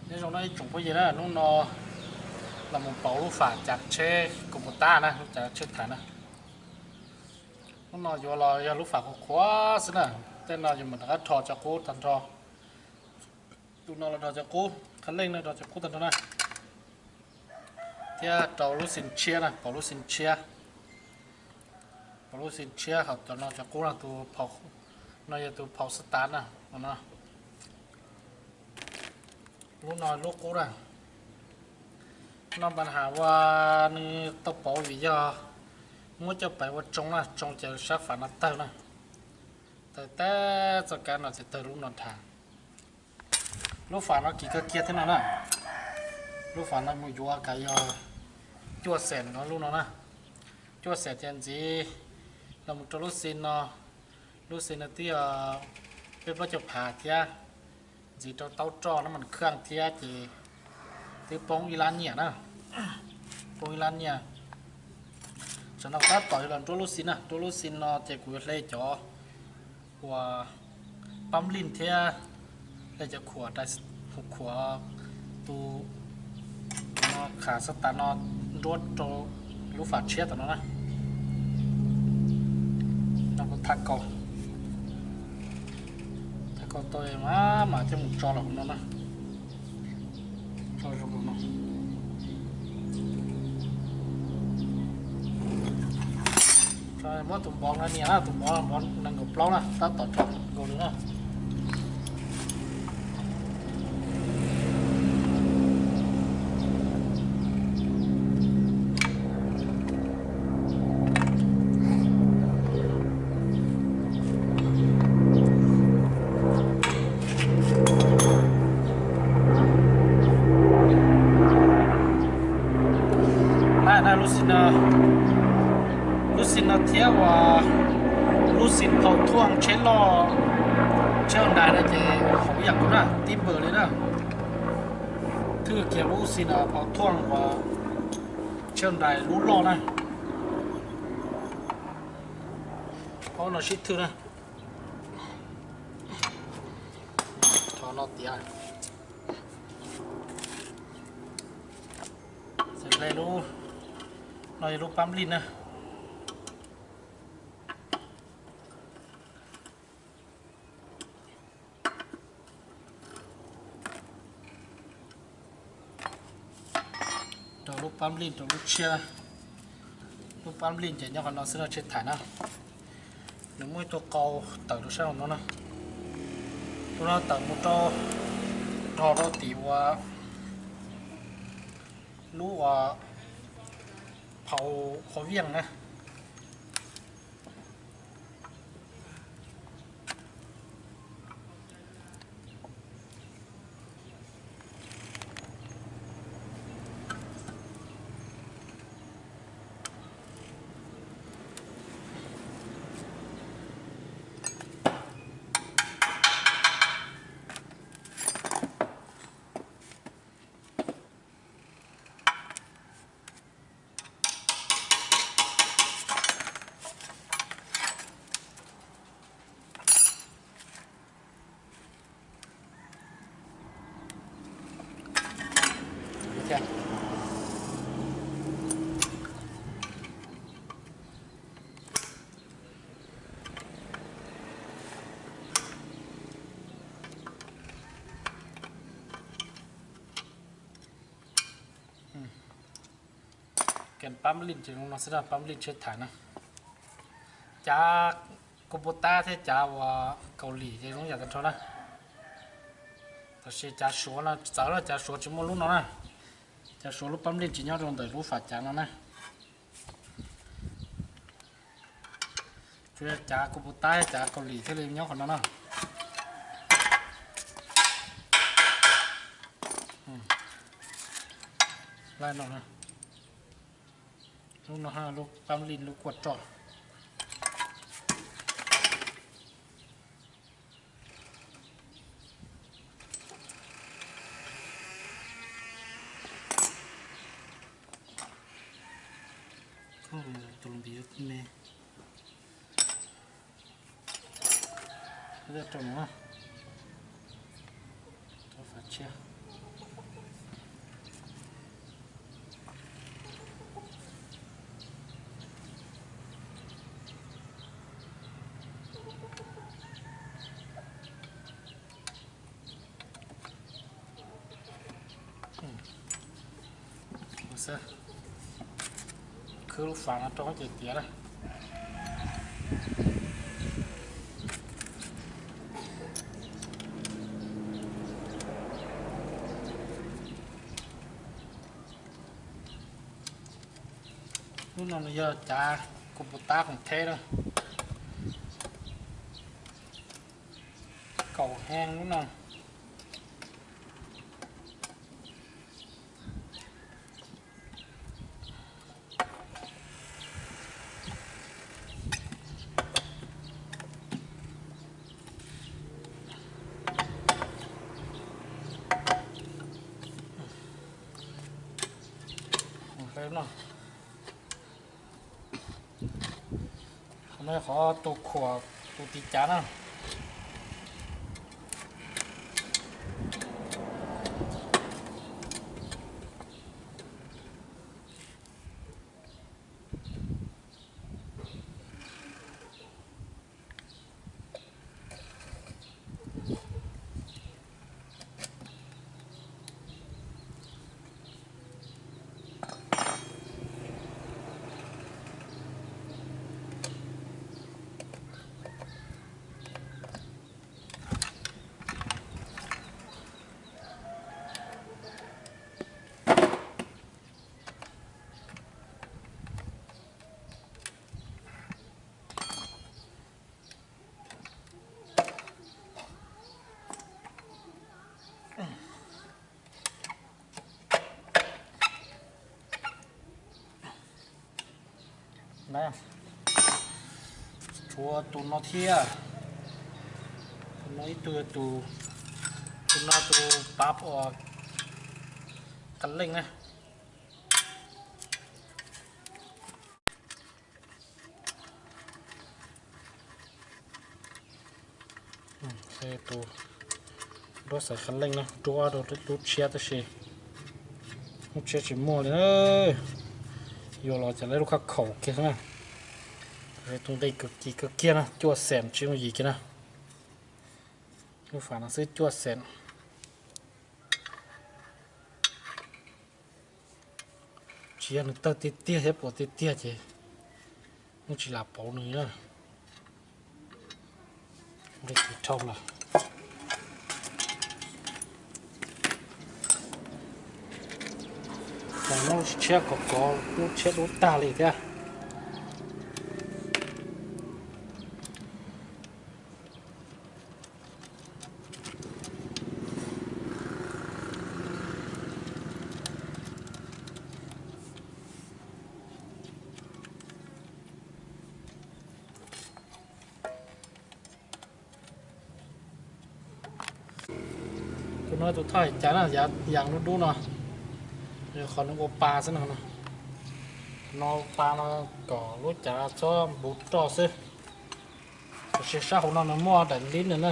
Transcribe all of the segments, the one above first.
Nyob zoo no ib tsoom phooj ywg na, hnub no los mus pauv lub fam cav tsheb kuv mus tab na, lub cav tsheb thaiv na. Hnub no yuav los yog lub fam qhuav qhuav xwb na. Tej no yus mam rov qab rho cov qub tag nrho. Tus no los rho cov qub, qhab leej no rho cov qub tag nrho na. Thiab rau lub xi tshiab na, pauv lub xi tshiab. Pauv lub xi tshiab hauv cov no cov qub no, tus phau, no yog tus phau xab tav na, no. Lub no lub qub na. No npa has ua nws tau pauv vim yog muab coj pais ua tsoo na, tsoo ces sab fam no tawg na. Tawg teb txoj kab no ces tawg lub no dhas. Lub fam no kim kawg kiag thiab no na. Lub fam no mus yuav kav yog cuaj xees no lub no na. Cuaj xees ces ntxiv los mus rau lub xi no, lub xi no twb yog peb plaub caug phav thiab. Ntxiv rau taub roj nab mas khaj thiab ces twb poob ib lab nyiaj na. Poob ib lab nyiaj. Tsam no tab tom yuav los nruab lub xi na, nruab lub xi no ces kuv yuav hle cov uas pab lij thiab hle cov khuam, khuam tus no, khav xab tas no nruab rau lub fam tshiab tom no na. No kuv thaj kaus, thaj kaus tau mas mas coj mus tso los hauv no na. Tso zoo no. Muab tus npov no nias na, tus npov, npov nees nkaum plaub na, tab tom tso nkaus li na. Lub xi no, lub xi no thiab uas lub xi phau thuaj tsheb loj, tsheb Hyundai no ces hauv ib yam nkaus na, tib npawg li na. Thwj kiag lub xi no phau thuaj uas tsheb Hyundai lub loj na. Phau no sib thwj na. Rho no tiav. Xws li lub no yog lub pab lij na. Rau lub pab lij rau lub tshiab, lub pab lij ces nyob qhov no xwb no, tsheb thaiv na. Nws muaj ib tug qau tawm rau sab hauv no na. Tus no tawm mus rau, rho rau tim uas lub uas phau, phau viaj na. Kem pab lij ces no xwb, pab lij tsheb thaiv na. Cav kuv puas tab thiab cav uas Kaus Lim ces zoo yam tag nrho na. Tab sis cav Suav no txawv na, cav Suav tsis muaj lub no na. Cav Suav lub pab lij tsis nyob rau ntawm lub fam cav no na. Tsuas yog cav kuv puas tab, cav Kaus Lim thiaj li nyob qhov no na. Lub no, lub pab lij lub kuaj roj. Tus me, rau no, rau fam tshiab. Khwb lub fas no rau ces tiav na. Lub no nws yog cav kuv puas tab khoom theb na, kaum heev lub no. Qhov no qhov tus khuam tus tiv cav na. Tshuav tus no thiab. Tus no ib tug, tus, tus no tus pab uas qas leej na. Tus duab xaiv qas leej na, duab rau lub tshiab tab sis lub tshiab tsis muaj li na. Yuav los ces lawv lub khab khaum kiag na. Tus nqi kawg kiag, kawg kiag na, cuaj xees tsis yooj yim kiag na. Lub fas no xwb cuaj xees. Tsis yog nws tawg tiag tiag thiab puas tiag tiag ces yeej tsis lam pauv nws na. Nqi tiv rhau lawm. Ces muab tshiab kov kov lub tshiab dub tag li thiab. Tus no tus thoj hais cas na, yav dub dub no, qhov nws ua pa xwb no. No ua pa no kom lub cav txhob npuv roj xwb. Tab sis sab hauv no nws muaj daim lib no na,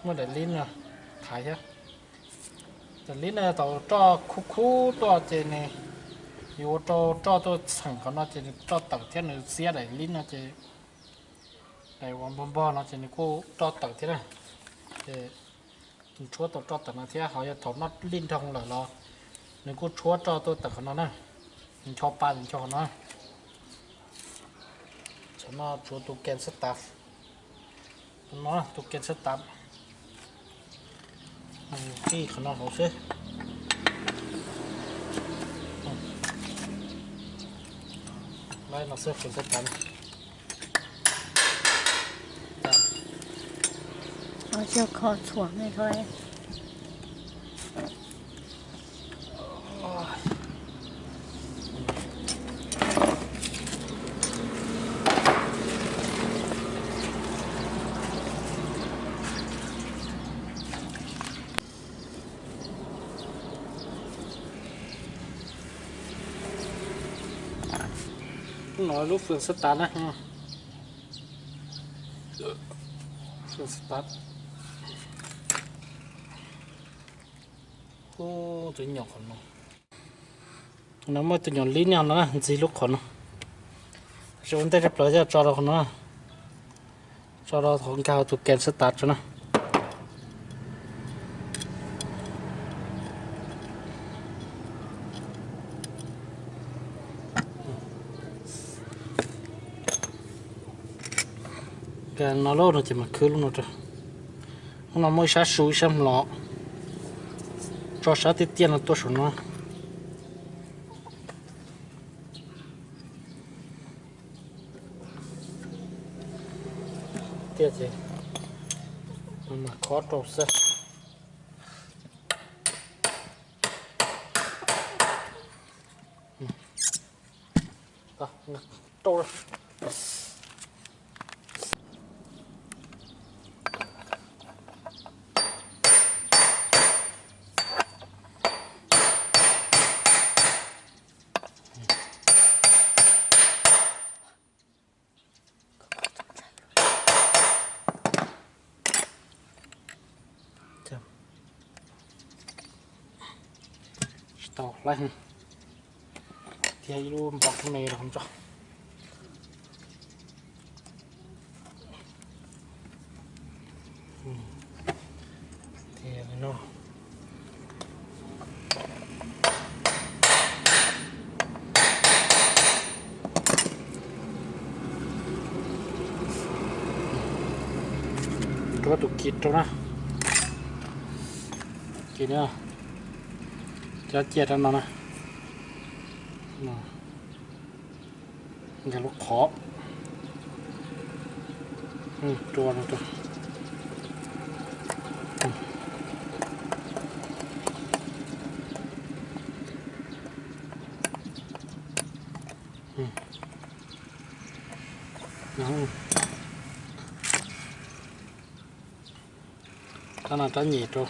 muaj daim lib no thaiv thiab. Daim lib no thaum roj khub khub tuaj ces nws yuav ua rau roj tuaj txheem qhov no ces nws roj tawm thiab, nws xiab daim lib no ces daim uas npog npog no ces nws kuj roj tawm thiab na. Ces nws tshuab tau roj tawm no thiab, ho yog thaum noj lij nroog lawm los nws kuj tshuab roj tuaj tawm qhov no na. Nws ncho pa nws ncho qhov no. Tshuav no tshuav tus kem xab tav. Tus no tus kem xab tav. Tij qhov no hauv xwb. Laib no xwb kem xab tav. Cog kho txhuam me tho. No lub fwm xab tav na. Fwm xab tav. Ub, tus nyom qhov no. Tus no muaj tus nyom lib nyob no na, ntxig lub qhov no. Tab sis ua ntej tshaj plaws yog tso rau qhov no, tso rau qhov nkag tus kem xab tav tso na. No lub no ces mas khwb lub no rau. Lub no muaj ib sab su ib sab hlo, tso sab tiaj tiaj no tuaj saum no. Tiaj ces mas khob rau xwb. Tsis tau laib, thiab ib lub npog me los tso. Thiab no rau tus kis rau na. Kis no, cov cia rau no na. Nkag lub qhov, rua rau. Rab no rab nyem rau.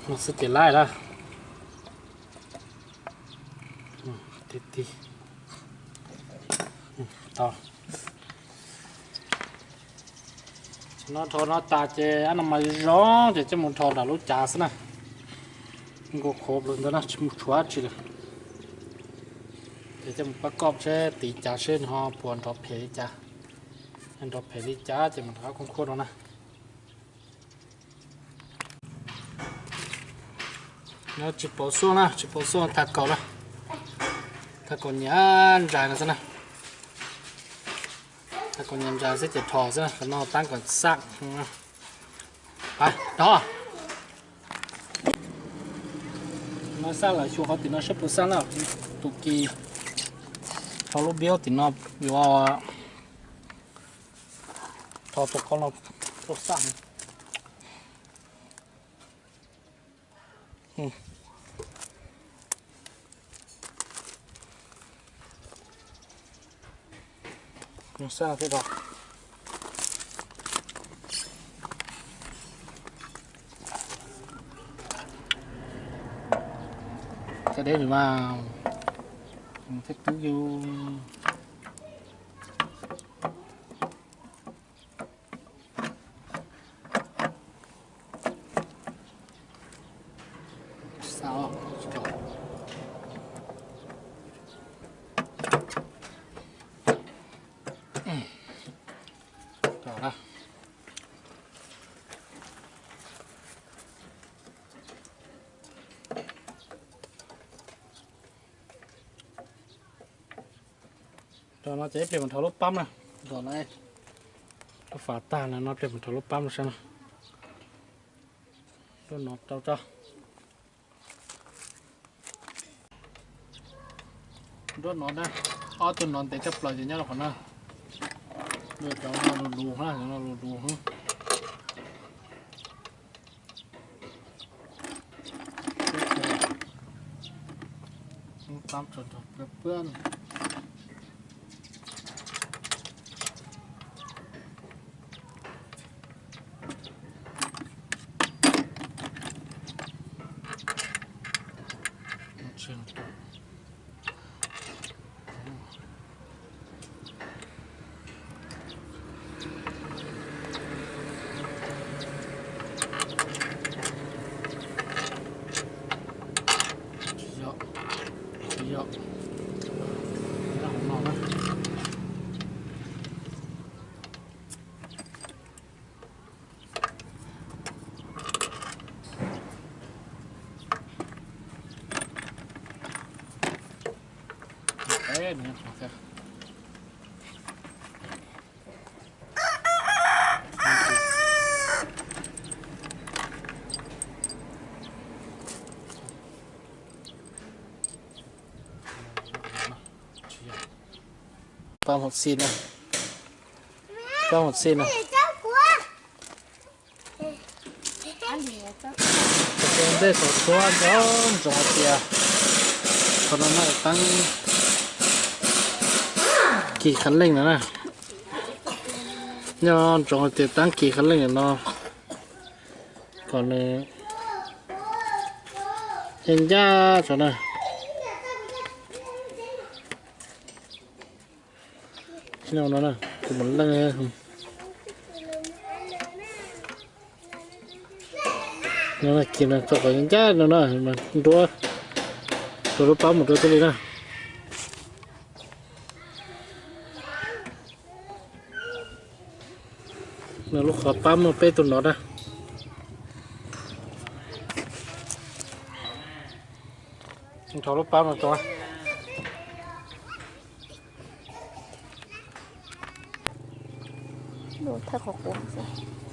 No xwb ces laib lawm. Ti ti, tau. Ces no dhos no tas ces ab no mas zoo ces coj mus dhos nram lub cav xwb na. Nkaus qhuav plaws ntawd na, tsis mus tshuav dab tsi lawm. Ces coj mus pab koj seb tiv cav seb nws ho puas nrov phem li cas. Nrov phem li cas ces mam rov qab khua rau na. Tsis pauv xuaj na, tsis pauv xuaj, thaj kaus na. Thaj kaus nyias ntsais no xwb na. Thaj kaus nyias ntsais xwb ces dhos xwb na, qhov no tab kom xaj. Dhos. No xaj lawm xyuas qhov tim no saib puas xaj na. Tus kis rho lub biab tim no yuav rho tus qhov no tuaj xaj. Xaj thiab rau. Thiab deb lawm mas, thiab tub yus. Rau no ces ib pliag mus rho lub pab na. Rau no, lub fam tag no, no pliag mus rho lub pab no saib no. Rau no rau tso. Nruab no na, ob tug no ntev tshaj plaws ces nyob rau qhov no. Cov no lus lus na, cov no lus lus. Pab tso rau pab pab. Tsis yog, tsis yog, nyob hauv no na. Pab hauv xij na, pab hauv xij na. Ntej thaum tshuab nco ntsoov hais tias qhov no mas teeb kis qhab leej no na. Nco ntsoov hais tias teeb kis qhab leej no kom nws ncaj ncaj tso na. Tus no na, tus mus leej no, kis no tso kom ncaj no na, nruab, rau lub pab mus rau thiaj li na. Lub qhov pab muaj peb tug no na. Nrho lub pab no rau. Thawj qhov quav xwb.